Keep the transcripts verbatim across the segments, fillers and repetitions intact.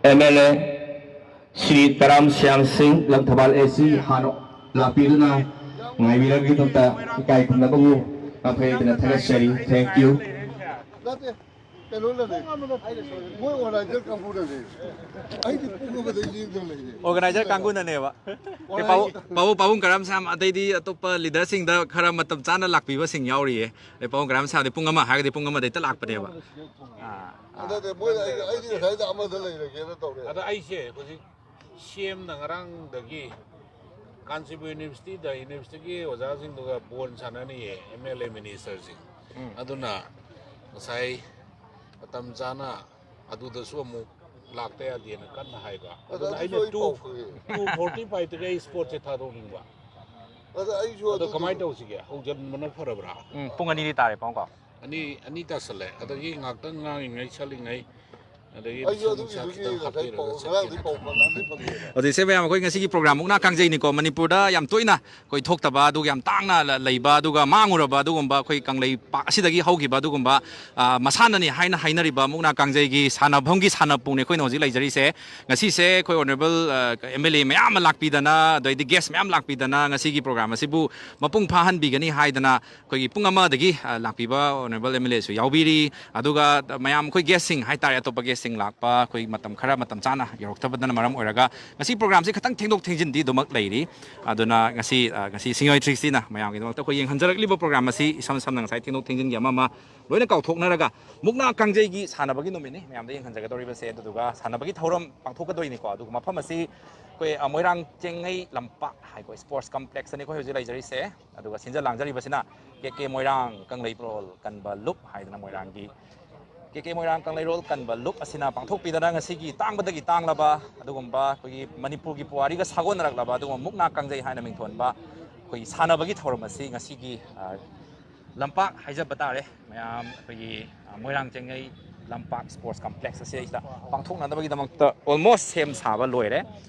M L A Shri Taram Shyam Singh, Langthabal ꯑꯦ ꯁꯤ ꯍꯥꯟꯅ ꯂꯥꯛꯄꯤꯗꯨꯅ ꯉꯥꯏꯕꯤꯔꯕꯒꯤꯗꯃꯛꯇ ꯏꯀꯥꯏ ꯈꯨꯝꯅꯕꯕꯨ ꯃꯈꯣꯏꯗꯅ ꯊꯥꯒꯠꯆꯔꯤ꯫ Thank you. ꯅꯠꯇꯦ, ꯀꯩꯅꯣꯅꯅꯦ, ꯃꯣꯏ ꯑꯣꯔꯒꯅꯥꯏꯖꯔ ꯀꯥꯡꯕꯨꯅꯅꯦ꯫ ꯑꯩꯗꯤ ꯄꯨꯡ ꯑꯃꯗ ꯂꯦꯡꯗꯅ ꯂꯩꯔꯦ꯫ ꯑꯣꯔꯒꯅꯥꯏꯖꯔ ꯀꯥꯡꯕꯨꯅꯅꯦꯕ꯫ ꯑꯦ, ꯄꯥꯕꯨꯡ ꯄꯥꯕꯨꯡ ꯄꯥꯕꯨꯡ ꯀꯔꯝ ꯁꯥꯝ ꯑꯇꯩꯗꯤ ꯑꯇꯣꯞꯄ ꯂꯤꯗꯔꯁꯤꯡꯗ ꯈꯔ ꯃꯇꯝ ꯆꯥꯅ ꯂꯥꯛꯄꯤꯕꯁꯤꯡ ꯌꯥꯎꯔꯤꯌꯦ꯫ ꯑꯗꯩ ꯄꯥꯕꯨꯡ ꯀꯔꯝ ꯁꯥꯝꯗꯤ ꯄꯨꯡ ꯑꯃ ꯍꯥꯏꯔꯒꯗꯤ ꯄꯨꯡ ꯑꯃꯗ ꯍꯦꯛꯇ ꯂꯥꯛꯄꯅꯦꯕ꯫ ꯑꯥ, ꯑꯥ꯫ ꯑꯗꯨꯅꯦ, ꯃꯣꯏ ꯑꯩ- ꯑꯩꯗꯤ ꯉꯁꯥꯏꯗ ꯑꯃꯗ ꯂꯩꯔꯒꯦꯅ ꯇꯧꯔꯦ꯫ ꯑꯗ ꯑꯩꯁꯦ ꯍꯧꯖꯤꯛ ꯁꯤ ꯑꯦꯝꯅ ꯉꯔꯥꯡꯗꯒꯤ ꯀꯥꯟꯆꯤꯄꯨꯔ ꯌꯨꯅꯤꯚꯔꯁꯤꯇꯤꯗ ꯌꯨꯅꯤꯚꯔꯁꯤꯇꯤꯒꯤ ꯑꯣꯖꯥꯁꯤꯡꯗꯨꯒ ꯕꯣꯟ ꯁꯥꯟꯅꯅꯤꯌꯦ, ꯑꯦꯝ ꯑꯦꯜ ꯑꯦ ꯃꯤꯅꯤꯁꯇꯔꯁꯤꯡ꯫ ꯎꯝ꯫ ꯑꯗꯨꯅ ꯉꯁꯥꯏ ꯃꯇꯝ ꯆꯥꯅ ꯑꯗꯨꯗꯁꯨ ꯑꯃꯨꯛ ꯂꯥꯛꯇ ꯌꯥꯗꯦꯅ ꯀꯟꯅ ꯍꯥꯏꯕ꯫ ꯑꯗ ꯑꯗꯨꯅ ꯑꯗꯨꯁꯨ ꯑꯩꯅ ꯑꯩ ꯇꯨ ꯄꯥꯎ ꯐꯪꯉꯦ꯫ ꯇꯨ ꯐꯣꯔꯇꯤ ꯐꯥꯏꯚꯇꯒꯤ ꯑꯩ ꯁ꯭ꯄꯣꯔꯠꯁꯦ ꯊꯥꯗꯣꯛꯅꯤꯡꯕ꯫ ꯑꯗ ꯑꯩꯁꯨ ꯑꯗꯣ ꯑꯗꯨꯗꯣ ꯀꯃꯥꯏꯅ ꯇꯧꯁꯤꯒꯦ? ꯍꯧꯖꯤꯟꯕꯅ ꯐꯔꯕ꯭ꯔꯥ? ꯎꯝ, ꯄꯨꯡ ꯑꯅꯤꯗꯤ ꯇꯥꯔꯦ ꯄꯥꯎꯀꯣ꯫ ꯑꯅꯤ ꯑꯅꯤ ꯇꯥꯁꯜꯂꯦ꯫ ꯑꯗꯒꯤ ꯉꯥꯛꯇꯪ ꯉꯥꯡꯉꯤꯉꯩ ꯁꯠꯂꯤꯉꯩ, ꯑꯗꯒꯤ ꯑꯩꯁꯨ ꯁꯨꯝ ꯑꯗꯨꯒꯤꯗꯨꯒꯤ ꯈꯤꯇꯪ ꯉꯁꯥꯏ ꯍꯥꯞꯄꯤꯔꯒ ꯄꯥꯎ ꯆꯠꯀꯦꯅ ꯉꯔꯥꯡꯗꯤ ꯄꯥꯎ ꯈꯟꯕ꯫ ꯉꯔꯥꯡꯗꯤ ꯐꯪꯉꯦꯕ꯫ ꯍꯧꯖꯤꯛꯁꯦ ꯃꯌꯥꯝ ꯑꯩꯈꯣꯏ ꯉꯁꯤꯒꯤ ꯄ꯭ꯔꯣꯒ꯭ꯔꯥꯝ ꯃꯨꯛꯅꯥ ꯀꯥꯡꯖꯩꯅꯤꯀꯣ, ꯃꯅꯤꯄꯨꯔꯗ ꯌꯥꯝ ꯇꯣꯏꯅ ꯑꯩꯈꯣꯏ ꯊꯣꯛꯇꯕ, ꯑꯗꯨꯒ ꯌꯥꯝ ꯇꯥꯡꯅ ꯂ- ꯂꯩꯕ ꯑꯗꯨꯒꯨꯝꯕ ꯑꯩꯈꯣꯏ ꯀꯪꯂꯩꯄꯥꯛ ꯑꯁꯤꯗꯒꯤ ꯍꯧꯈꯤꯕ ꯑꯗꯨꯒꯨꯝꯕ ꯑ, ꯃꯁꯥꯟꯅꯅꯤ ꯍꯥꯏꯅ ꯍꯥꯏꯅꯔꯤꯕ ꯃꯨꯛꯅꯥ ꯀꯥꯡꯖꯩꯒꯤ ꯁꯥꯟꯅꯐꯝꯒꯤ ꯁꯥꯟꯅꯄꯨꯡꯅꯤ ꯑꯩꯈꯣꯏꯅ ꯍꯧꯖꯤꯛ ꯂꯩꯖꯔꯤꯁꯦ꯫ ꯉꯁꯤꯁꯦ ꯑꯩꯈꯣꯏ ꯑꯣꯅꯔꯦꯕꯜ ꯑꯦꯝ ꯑꯦꯜ ꯑꯦ ꯃꯌꯥꯝ ꯑꯃ ꯂꯥꯛꯄꯤꯗꯅ, ꯑꯗꯩꯗꯤ ꯒꯦꯁ ꯃꯌꯥꯝ ꯂꯥꯛꯄꯤꯗꯅ ꯉꯁꯤꯒꯤ ꯄ꯭ꯔꯣꯒ꯭ꯔꯥꯝ ꯑꯁꯤꯕꯨ ꯃꯄꯨꯡ ꯐꯥꯍꯟꯕꯤꯒꯅꯤ ꯍꯥꯏꯗꯅ ꯑꯩꯈꯣꯏꯒꯤ ꯄꯨꯡ ꯑꯃꯗꯒꯤ ꯑ, ꯂꯥꯛꯄꯤꯕ ꯑꯣꯅꯔꯦꯕꯜ ꯑꯦꯝ ꯑꯦꯜ ꯑꯦꯁꯨ ꯌꯥꯎꯕꯤꯔꯤ꯫ ꯑꯗꯨꯒ ꯃꯌꯥꯝ ꯑꯩꯈꯣꯏ ꯒꯦꯁꯁꯤꯡ ꯍꯥꯏꯇꯥꯔꯦ, ꯑꯇꯣꯞꯄ ꯒꯦꯁꯁꯤꯡ ꯂꯥꯛꯄ, ꯑꯩꯈꯣꯏ ꯃꯇꯝ ꯈꯔ ꯃꯇꯝ ꯆꯥꯅ ꯌꯧꯔꯛꯇꯕꯗꯅ ꯃꯔꯝ ꯑꯣꯏꯔꯒ ꯉꯁꯤ ꯄ꯭ꯔꯣꯒ꯭ꯔꯥꯝꯁꯤ ꯈꯤꯇꯪ ꯊꯦꯡꯗꯣꯛ ꯊꯦꯡꯖꯤꯟꯗꯤ ꯑꯗꯨꯃꯛ ꯂꯩꯔꯤ꯫ ꯑꯗꯨꯅ ꯉꯁꯤ ꯑ, ꯉꯁꯤ ꯁꯤꯡꯉꯣꯏ ꯊ꯭ꯔꯤ ꯁꯤꯛꯁꯇꯤꯅ ꯃꯌꯥꯝꯒꯤꯗꯃꯛꯇ ꯑꯩꯈꯣꯏ ꯌꯦꯡꯍꯟꯖꯔꯛꯂꯤꯕ ꯄ꯭ꯔꯣꯒ꯭ꯔꯥꯝ ꯑꯁꯤ ꯏꯁꯝ ꯁꯝꯅ ꯉꯁꯥꯏ ꯊꯦꯡꯗꯣꯛ ꯊꯦꯡꯖꯤꯟꯒꯤ ꯑꯃ ꯑꯃ ꯂꯣꯏꯅ ꯀꯥꯎꯊꯣꯛꯅꯔꯒ ꯃꯨꯛꯅꯥ ꯀꯥꯡꯖꯩꯒꯤ ꯁꯥꯟꯅꯕꯒꯤ ꯅꯨꯃꯤꯠꯅꯤ ꯃꯌꯥꯝꯗ ꯌꯦꯡꯍꯟꯖꯒꯗꯧꯔꯤꯕꯁꯦ꯫ ꯑꯗꯨꯗꯨꯒ ꯁꯥꯟꯅꯕꯒꯤ ꯊꯧꯔꯝ ꯄꯥꯡꯊꯣꯛꯀꯗꯣꯏꯅꯤꯀꯣ꯫ ꯑꯗꯨꯒ ꯃꯐꯝ ꯑꯁꯤ ꯑꯩꯈꯣꯏ ꯑ, ꯃꯣꯏꯔꯥꯡ ꯆꯦꯡꯉꯩ ꯂꯝꯄꯥꯛ ꯍꯥꯏꯀꯣ, ꯁ꯭ꯄꯣꯔꯠꯁ ꯀꯝꯄ꯭ꯂꯦꯛꯁꯇꯅꯤ ꯑꯩꯈꯣꯏ ꯍꯧꯖꯤꯛ ꯂꯩꯖꯔꯤꯁꯦ꯫ ꯑꯗꯨꯒ ꯁꯤꯟꯖ ꯂꯥꯡꯖꯔꯤꯕꯁꯤꯅ ꯀꯦ ꯀꯦ ꯃꯣꯏꯔꯥꯡ ꯀꯪꯂꯩꯔꯣꯜ ꯀꯟꯕ ꯂꯨꯞ ꯍꯥꯏꯗꯅ ꯃꯣꯏꯔꯥꯡꯒꯤ ꯀꯦ ꯀꯦ ꯃꯣꯏꯔꯥꯡ ꯀꯪꯂꯩꯔꯣꯜ ꯀꯟꯕ ꯂꯨꯞ ꯑꯁꯤꯅ ꯄꯥꯡꯊꯣꯛꯄꯤꯗꯅ ꯉꯁꯤꯒꯤ ꯇꯥꯡꯕꯗꯒꯤ ꯇꯥꯡꯂꯕ ꯑꯗꯨꯒꯨꯝꯕ ꯑꯩꯈꯣꯏꯒꯤ ꯃꯅꯤꯄꯨꯔꯒꯤ ꯄꯨꯋꯥꯔꯤꯒ ꯁꯥꯒꯣꯟꯅꯔꯛꯂꯕ ꯑꯗꯨꯒꯨꯝꯕ ꯃꯨꯛꯅꯥ ꯀꯥꯡꯖꯩ ꯍꯥꯏꯅ ꯃꯤꯡꯊꯣꯟꯕ ꯑꯩꯈꯣꯏꯒꯤ ꯁꯥꯟꯅꯕꯒꯤ ꯊꯧꯔꯝ ꯑꯁꯤ ꯉꯁꯤꯒꯤ ꯑ, ꯂꯝꯄꯥꯛ ꯍꯥꯏꯖꯕ ꯇꯥꯔꯦ, ꯃꯌꯥꯝ ꯑꯩꯈꯣꯏꯒꯤ ꯑ, ꯃꯣꯏꯔꯥꯡ ꯆꯦꯡꯉꯩ ꯂꯝꯄꯥꯛ ꯁ꯭ꯄꯣꯔꯠꯁ ꯀꯝꯄ꯭ꯂꯦꯛꯁ ꯑꯁꯤꯗꯩꯁꯤꯗ ꯄꯥꯡꯊꯣꯛꯅꯅꯕꯒꯤꯗꯃꯛꯇ ꯑꯣꯜꯃꯣꯁ ꯁꯦꯝ ꯁꯥꯕ ꯂꯣꯏꯔꯦ꯫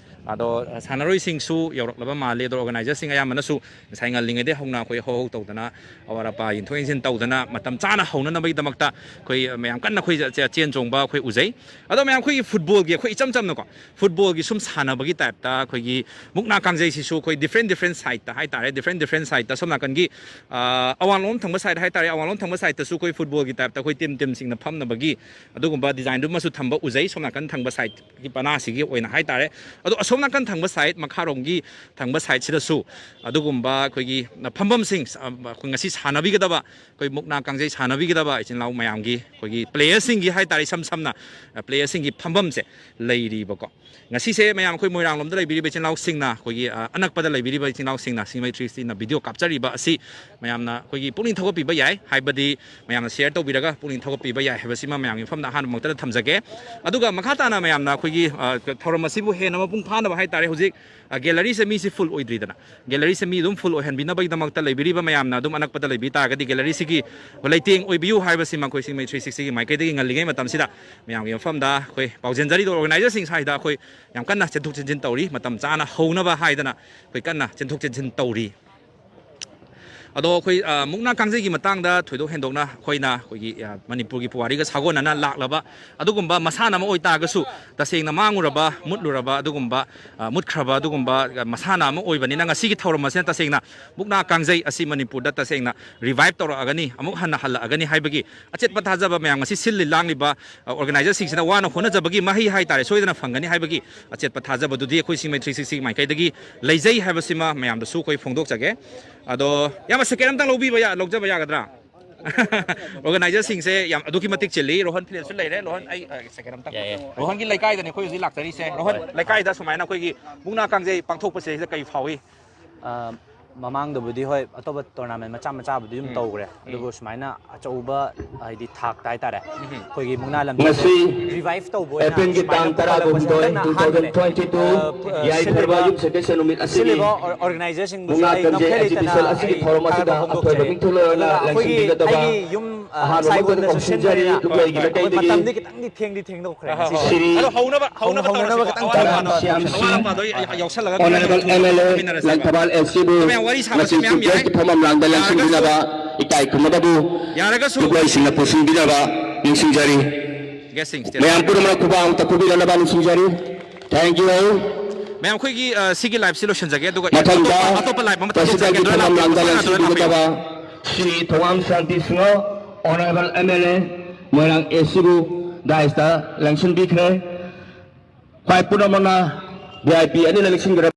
ꯑꯗꯣ ꯁꯥꯟꯅꯔꯣꯏꯁꯤꯡꯁꯨ ꯌꯧꯔꯛꯂꯕ ꯃꯥꯜꯂꯤ꯫ ꯑꯗꯣ ꯑꯣꯔꯒꯅꯥꯏꯖꯔꯁꯤꯡ ꯑꯌꯥꯝꯕꯅꯁꯨ ꯉꯁꯥꯏ ꯉꯜꯂꯤꯉꯩꯗꯒꯤ ꯍꯧꯅ ꯑꯩꯈꯣꯏ ꯍꯧ ꯍꯧ ꯇꯧꯗꯅ, ꯑꯋꯥꯠ ꯑꯄꯥ ꯌꯦꯡꯊꯣꯛ ꯌꯦꯡꯁꯤꯟ ꯇꯧꯗꯅ, ꯃꯇꯝ ꯆꯥꯅ ꯍꯧꯅꯅꯕꯒꯤꯗꯃꯛꯇ ꯑꯩꯈꯣꯏ ꯃꯌꯥꯝ ꯀꯟꯅ ꯑꯩꯈꯣꯏ ꯆꯦ-, ꯆꯦꯟ ꯆꯣꯡꯕ ꯑꯩꯈꯣꯏ ꯎꯖꯩ꯫ ꯑꯗꯣ ꯃꯌꯥꯝ ꯑꯩꯈꯣꯏꯒꯤ ꯐꯨꯠꯕꯣꯜꯒꯤ, ꯑꯩꯈꯣꯏ ꯏꯆꯝ ꯆꯝꯅꯀꯣ, ꯐꯨꯠꯕꯣꯜꯒꯤ ꯁꯨꯝ ꯁꯥꯟꯅꯕꯒꯤ ꯇꯥꯏꯞꯇ ꯑꯩꯈꯣꯏꯒꯤ ꯃꯨꯛꯅꯥ ꯀꯥꯡꯖꯩꯁꯤꯁꯨ ꯑꯩꯈꯣꯏ different different side ꯇ ꯍꯥꯏꯇꯥꯔꯦ, different different side ꯇ, ꯁꯣꯝ ꯅꯥꯀꯟꯒꯤ, ꯑ, ꯑꯋꯥꯡꯂꯣꯝ ꯊꯪꯕ side ꯍꯥꯏꯇꯥꯔꯦ, ꯑꯋꯥꯡꯂꯣꯝ ꯊꯪꯕ side ꯇꯁꯨ ꯑꯩꯈꯣꯏ ꯐꯨꯠꯕꯣꯜꯒꯤ ꯇꯥꯏꯞꯇ ꯑꯩꯈꯣꯏ ꯇꯤꯝ ꯇꯤꯝꯁꯤꯡꯅ ꯐꯝꯅꯕꯒꯤ ꯑꯗꯨꯒꯨꯝꯕ design ꯗꯨꯃꯁꯨ ꯊꯝꯕ ꯎꯖꯩ, ꯁꯣꯝ ꯅꯥꯀꯟ ꯊꯪꯕ side ꯒꯤ ꯄꯅꯥꯁꯤꯒꯤ ꯑꯣꯏꯅ ꯍꯥꯏꯇꯥꯔꯦ꯫ ꯑꯗꯣ ꯑꯁꯣꯝ ꯅꯥꯀꯟ ꯊꯪꯕ side, ꯃꯈꯥꯔꯣꯝꯒꯤ ꯊꯪꯕ side ꯁꯤꯗꯁꯨ ꯑꯗꯨꯒꯨꯝꯕ ꯑꯩꯈꯣꯏꯒꯤ ꯐꯝꯐꯝꯁꯤꯡ, ꯑ, ꯑꯩꯈꯣꯏ ꯉꯁꯤ ꯁꯥꯟꯅꯕꯤꯒꯗꯕ, ꯑꯩꯈꯣꯏ ꯃꯨꯛꯅꯥ ꯀꯥꯡꯖꯩ ꯁꯥꯟꯅꯕꯤꯒꯗꯕ ꯏꯆꯤꯟ ꯏꯅꯥꯎ ꯃꯌꯥꯝꯒꯤ, ꯑꯩꯈꯣꯏꯒꯤ player ꯁꯤꯡꯒꯤ ꯍꯥꯏꯇꯥꯔꯦ, ꯏꯁꯝ ꯁꯝꯅ, ꯑ, player ꯁꯤꯡꯒꯤ ꯐꯝꯐꯝꯁꯦ ꯂꯩꯔꯤꯕꯀꯣ꯫ ꯉꯁꯤꯁꯦ ꯃꯌꯥꯝ ꯑꯩꯈꯣꯏ ꯃꯣꯏꯔꯥꯡꯂꯣꯝꯗ ꯂꯩꯕꯤꯔꯤꯕ ꯏꯆꯤꯟ ꯏꯅꯥꯎꯁꯤꯡꯅ, ꯑꯩꯈꯣꯏꯒꯤ, ꯑ, ꯑꯅꯛꯄꯗ ꯂꯩꯕꯤꯔꯤꯕ ꯏꯆꯤꯟ ꯏꯅꯥꯎꯁꯤꯡꯅ, ꯁꯤꯡꯃꯩ three sixty ꯅ video ꯀꯥꯞꯆꯔꯤꯕ ꯑꯁꯤ ꯃꯌꯥꯝꯅ ꯑꯩꯈꯣꯏꯒꯤ ꯄꯨꯛꯅꯤꯡ ꯊꯧꯒꯠꯄꯤꯕ ꯌꯥꯏ, ꯍꯥꯏꯕꯗꯤ ꯃꯌꯥꯝꯅ share ꯇꯧꯕꯤꯔꯒ ꯄꯨꯛꯅꯤꯡ ꯊꯧꯒꯠꯄꯤꯕ ꯌꯥꯏ ꯍꯥꯏꯕꯁꯤꯃ ꯃꯌꯥꯝꯒꯤ ꯃꯐꯝꯗ ꯑꯍꯥꯟꯕ ꯃꯛꯇꯗ ꯊꯝꯖꯒꯦ꯫ ꯑꯗꯨꯒ ꯃꯈꯥ ꯇꯥꯅ ꯃꯌꯥꯝꯅ ꯑꯩꯈꯣꯏꯒꯤ, ꯑ, ꯊꯧꯔꯝ ꯑꯁꯤꯕꯨ ꯍꯦꯟꯅ ꯃꯄꯨꯡ ꯐꯥꯅꯕ ꯍꯥꯏꯇꯥꯔꯦ, ꯍꯧꯖꯤꯛ, ꯑ, gallery ꯁꯦ ꯃꯤꯁꯤ full ꯑꯣꯏꯗ꯭ꯔꯤꯗꯅ, gallery ꯁꯦ ꯃꯤ ꯑꯗꯨꯝ full ꯑꯣꯏꯍꯟꯕꯤꯅꯕꯒꯤꯗꯃꯛꯇ ꯂꯩꯕꯤꯔꯤꯕ ꯃꯌꯥꯝꯅ ꯑꯗꯨꯝ ꯑꯅꯛꯄꯗ ꯂꯩꯕꯤ ꯇꯥꯔꯒꯗꯤ gallery ꯁꯤꯒꯤ ꯂꯩꯇꯦꯡ ꯑꯣꯏꯕꯤꯌꯨ ꯍꯥꯏꯕꯁꯤꯃ ꯑꯩꯈꯣꯏ ꯁꯤꯡꯃꯩ three sixty ꯒꯤ ꯃꯥꯏꯀꯩꯗꯒꯤ ꯉꯜꯂꯤꯉꯩ ꯃꯇꯝꯁꯤꯗ ꯃꯌꯥꯝꯒꯤ ꯃꯐꯝꯗ ꯑꯩꯈꯣꯏ ꯄꯥꯎꯖꯦꯟꯖꯔꯤꯗꯣ꯫ Organizer ꯁꯤꯡ ꯁ꯭ꯋꯥꯏꯗ ꯑꯩꯈꯣꯏ ꯌꯥꯝ ꯀꯟꯅ ꯆꯦꯟꯊꯣꯛ ꯆꯦꯟꯁꯤꯟ ꯇꯧꯔꯤ, ꯃꯇꯝ ꯆꯥꯅ ꯍꯧꯅꯕ ꯍꯥꯏꯗꯅ ꯑꯩꯈꯣꯏ ꯀꯟꯅ ꯆꯦꯟꯊꯣꯛ ꯆꯦꯟꯁꯤꯟ ꯇꯧꯔꯤ꯫ ꯑꯗꯣ ꯑꯩꯈꯣꯏ, ꯑ, ꯃꯨꯛꯅꯥ ꯀꯥꯡꯖꯩꯒꯤ ꯃꯇꯥꯡꯗ ꯊꯣꯏꯗꯣꯛ ꯍꯦꯟꯗꯣꯛꯅ ꯑꯩꯈꯣꯏꯅ ꯑꯩꯈꯣꯏꯒꯤ, ꯑ, ꯃꯅꯤꯄꯨꯔꯒꯤ ꯄꯨꯋꯥꯔꯤꯒ ꯁꯥꯒꯣꯟꯅꯅ ꯂꯥꯛꯂꯕ ꯑꯗꯨꯒꯨꯝꯕ ꯃꯁꯥꯟꯅ ꯑꯃ ꯑꯣꯏꯇꯥꯔꯒꯁꯨ, ꯇꯁꯦꯡꯅ ꯃꯥꯡꯉꯨꯔꯕ, ꯃꯨꯠꯂꯨꯔꯕ ꯑꯗꯨꯒꯨꯝꯕ, ꯑ, ꯃꯨꯠꯈ꯭ꯔꯕ ꯑꯗꯨꯒꯨꯝꯕ, ꯑ, ꯃꯁꯥꯟꯅ ꯑꯃ ꯑꯣꯏꯕꯅꯤꯅ, ꯉꯁꯤꯒꯤ ꯊꯧꯔꯝ ꯑꯁꯤꯅ ꯇꯁꯦꯡꯅ ꯃꯨꯛꯅꯥ ꯀꯥꯡꯖꯩ ꯑꯁꯤ ꯃꯅꯤꯄꯨꯔꯗ ꯇꯁꯦꯡꯅ revive ꯇꯧꯔꯛꯑꯒꯅꯤ, ꯑꯃꯨꯛ ꯍꯟꯅ ꯍꯜꯂꯛꯑꯒꯅꯤ ꯍꯥꯏꯕꯒꯤ ꯑꯆꯦꯠꯄ ꯊꯥꯖꯕ ꯃꯌꯥꯝ, ꯉꯁꯤ ꯁꯤꯜꯂꯤ ꯂꯥꯡꯂꯤꯕ, ꯑ, organizer ꯁꯤꯡꯁꯤꯅ ꯋꯥꯅ ꯍꯣꯠꯅꯖꯕꯒꯤ ꯃꯍꯩ ꯍꯥꯏꯇꯥꯔꯦ, ꯁꯣꯏꯗꯅ ꯐꯪꯒꯅꯤ ꯍꯥꯏꯕꯒꯤ ꯑꯆꯦꯠꯄ ꯊꯥꯖꯕꯗꯨꯗꯤ ꯑꯩꯈꯣꯏ ꯁꯤꯡꯃꯩ three sixty ꯒꯤ ꯃꯥꯏꯀꯩꯗꯒꯤ ꯂꯩꯖꯩ ꯍꯥꯏꯕꯁꯤꯃ ꯃꯌꯥꯝꯗꯁꯨ ꯑꯩꯈꯣꯏ ꯐꯣꯡꯗꯣꯛꯆꯒꯦ꯫ ꯑꯗꯣ ꯏꯌꯥꯝꯕ, second ꯑꯝꯇꯪ ꯂꯧꯕꯤꯕ ꯌꯥ-, ꯂꯧꯖꯕ ꯌꯥꯒꯗ꯭ꯔꯥ? Organizer ꯁꯤꯡꯁꯦ ꯌꯥꯝ ꯑꯗꯨꯛꯀꯤ ꯃꯇꯤꯛ ꯆꯤꯜꯂꯤ꯫ ꯔꯣꯍꯟ ꯐꯤꯂꯦꯟꯁꯨ ꯂꯩꯔꯦ꯫ ꯔꯣꯍꯟ, ꯑꯩ, ꯑ, second ꯑꯝꯇꯪ꯫ ꯌꯥꯏ, ꯌꯥꯏ꯫ ꯔꯣꯍꯟꯒꯤ ꯂꯩꯀꯥꯏꯗꯅꯦ ꯑꯩꯈꯣꯏ ꯍꯧꯖꯤꯛ ꯂꯥꯛꯆꯔꯤꯁꯦ꯫ ꯔꯣꯍꯟ, ꯍꯣꯏ꯫ ꯂꯩꯀꯥꯏꯗ ꯁꯨꯃꯥꯏꯅ ꯑꯩꯈꯣꯏꯒꯤ ꯃꯨꯛꯅꯥ ꯀꯥꯡꯖꯩ ꯄꯥꯡꯊꯣꯛꯄꯁꯦ ꯁꯤꯗ ꯀꯩ ꯐꯥꯎꯏ? ꯑ, ꯃꯃꯥꯡꯗꯕꯨꯗꯤ ꯍꯣꯏ, ꯑꯇꯣꯞꯄ tournament ꯃꯆꯥ ꯃꯆꯥꯕꯨꯗꯤ ꯑꯗꯨꯝ ꯎꯝ꯫ ꯇꯧꯈ꯭ꯔꯦ꯫ ꯎꯝ꯫ ꯑꯗꯨꯕꯨ ꯁꯨꯃꯥꯏꯅ ꯑꯆꯧꯕ, ꯍꯥꯏꯗꯤ ꯊꯥꯛꯇ ꯍꯥꯏꯇꯥꯔꯦ, ꯎꯝ꯫ ꯑꯩꯈꯣꯏꯒꯤ ꯃꯨꯛꯅꯥ ꯂꯝꯖꯦꯜꯁꯦ ꯉꯁꯤ revive ꯇꯧꯕ ꯑꯣꯏꯅ April ꯒꯤ ꯁꯨꯃꯥꯏꯅ ꯇꯥꯡ ꯄꯨꯈꯠꯂꯛꯄꯁꯦ ꯇꯔꯥꯍꯨꯝꯗꯣꯏ, ꯍꯟꯗꯛꯅ two thousand twenty-two, ꯑꯍꯥꯟꯕꯅꯦ꯫ ꯑ, ꯄꯨ-, ꯑ, ꯌꯥꯏꯐꯔꯕ ꯁꯤꯜꯂꯤꯕ, youth secretary ꯅꯨꯃꯤꯠ ꯑꯁꯤꯅꯤ꯫ ꯁꯤꯜꯂꯤꯕ ꯑꯣꯔ-, organizer ꯁꯤꯡꯕꯨꯁꯨ ꯃꯨꯛꯅꯥ ꯑꯩ ꯀꯥꯡꯖꯩ ꯅꯝꯈꯩ ꯂꯩꯇꯅ exhibition ꯑꯁꯤꯒꯤ ꯑꯩ ꯊꯧꯔꯝ ꯑꯁꯤꯗ ꯊꯥꯒꯠꯄ ꯑꯊꯣꯏꯕ ꯐꯣꯡꯗꯣꯛꯆꯔꯤ꯫ ꯃꯤꯡꯊꯣꯜ ꯑꯣꯏꯅ ꯑꯗꯨꯒ ꯑꯩꯈꯣꯏꯒꯤ, ꯂꯦꯡꯁꯤꯟꯕꯤꯒꯗꯕ ꯑꯩꯒꯤ ꯌꯨꯝ ꯑꯍꯥꯟꯕ ꯁꯥꯏꯕꯣꯟꯅꯁꯨ ꯃꯛꯇꯗ ꯁꯤꯟꯕꯅꯤꯅ ꯁꯤꯟꯖꯔꯤ, ꯂꯨꯞꯂꯣꯏꯒꯤ ꯍꯣꯏ, ꯃꯥꯏꯀꯩꯗꯒꯤ꯫ ꯃꯇꯝꯗꯤ ꯈꯤꯇꯪꯗꯤ ꯊꯦꯡꯗꯤ ꯊꯦꯡꯗꯣꯛꯈ꯭ꯔꯦ ꯍꯣꯏ, ꯍꯣꯏ, ꯉꯁꯤꯁꯦ꯫ ꯍꯣꯏ꯫ ꯁꯤꯔꯤ ꯑꯗꯣ ꯍꯧꯅꯕ, ꯍꯧꯅꯕ ꯍꯧꯅꯕ ꯇꯧꯔꯁꯤꯀꯣ꯫ ꯈꯤꯇꯪ ꯑꯋꯥꯠ ꯇꯧꯔꯁꯤ꯫ ꯑꯄꯥꯗꯣ ꯌꯥꯎꯁꯜꯂꯒ ꯑꯋꯥꯠ ꯀꯩꯅꯣ ꯑꯄꯥꯗꯣ ꯌꯥꯎꯁꯜꯂꯒ ꯍꯣꯅꯔꯦꯕꯜ ꯑꯦꯝ ꯑꯦꯜ ꯑꯦ ꯇꯧꯃꯤꯟꯅꯔꯁꯦꯕ꯫ ꯂꯪꯊꯕꯥꯜ ꯑꯦꯜ ꯁꯤꯕꯨ ꯑꯗꯣ ꯃꯌꯥꯝ ꯋꯥꯔꯤ ꯁꯥꯕꯁꯦ ꯉꯁꯤ ꯃꯌꯥꯝ ꯆꯤꯐ ꯌꯥꯏ꯫ ꯒꯦꯁꯀꯤ ꯐꯝꯐꯝ ꯂꯥꯡꯗ ꯌꯥꯔꯒꯁꯨ ꯂꯦꯡꯁꯤꯟꯕꯤꯅꯕ ꯏꯀꯥꯏ ꯈꯨꯝꯅꯕꯕꯨ ꯌꯥꯔꯒꯁꯨ ꯂꯨꯞꯂꯣꯏꯁꯤꯡꯅ ꯄꯨꯟꯁꯤꯟꯕꯤꯅꯕ ꯅꯤꯡꯁꯤꯡꯖꯔꯤ꯫ ꯒꯦꯁꯁꯤꯡꯁꯤꯗ ꯃꯌꯥꯝ ꯄꯨꯝꯅꯃꯛꯅ ꯈꯨꯕꯥꯛ ꯑꯃꯇ ꯈꯨꯕꯤꯅꯅꯕ ꯅꯤꯡꯁꯤꯡꯖꯔꯤ꯫ Thank you꯫ ꯃꯌꯥꯝ ꯑꯩꯈꯣꯏꯒꯤ, ꯑ, ꯁꯤꯒꯤ live ꯁꯤ ꯂꯣꯏꯁꯤꯟꯖꯒꯦ, ꯑꯗꯨꯒ ꯃꯊꯪꯗ ꯑꯇꯣꯞꯄ, ꯑꯇꯣꯞꯄ live ꯑꯃ ꯄ꯭ꯔꯁꯤꯗꯦꯟꯒꯤ ꯇꯧꯖꯔꯛꯀꯦ꯫ ꯐꯝꯐꯝ ꯂꯥꯡꯗ ꯂꯥꯛꯄꯤꯌꯨ꯫ ꯂꯦꯡꯁꯤꯟꯕꯤꯒꯗꯕ Shri Thoungam Shanti Singh, honourable M L A, Moirang A ꯁꯤꯕꯨ ꯗꯥꯏꯁꯇ ꯂꯦꯡꯁꯤꯟꯕꯤꯈ꯭ꯔꯦ꯫ ꯈ꯭ꯋꯥꯏ ꯄꯨꯝꯅꯃꯛꯅ ꯚꯤ ꯑꯥꯏ ꯄꯤ ꯑꯅꯤꯅ ꯂꯦꯡꯁꯤꯟꯒꯗꯕ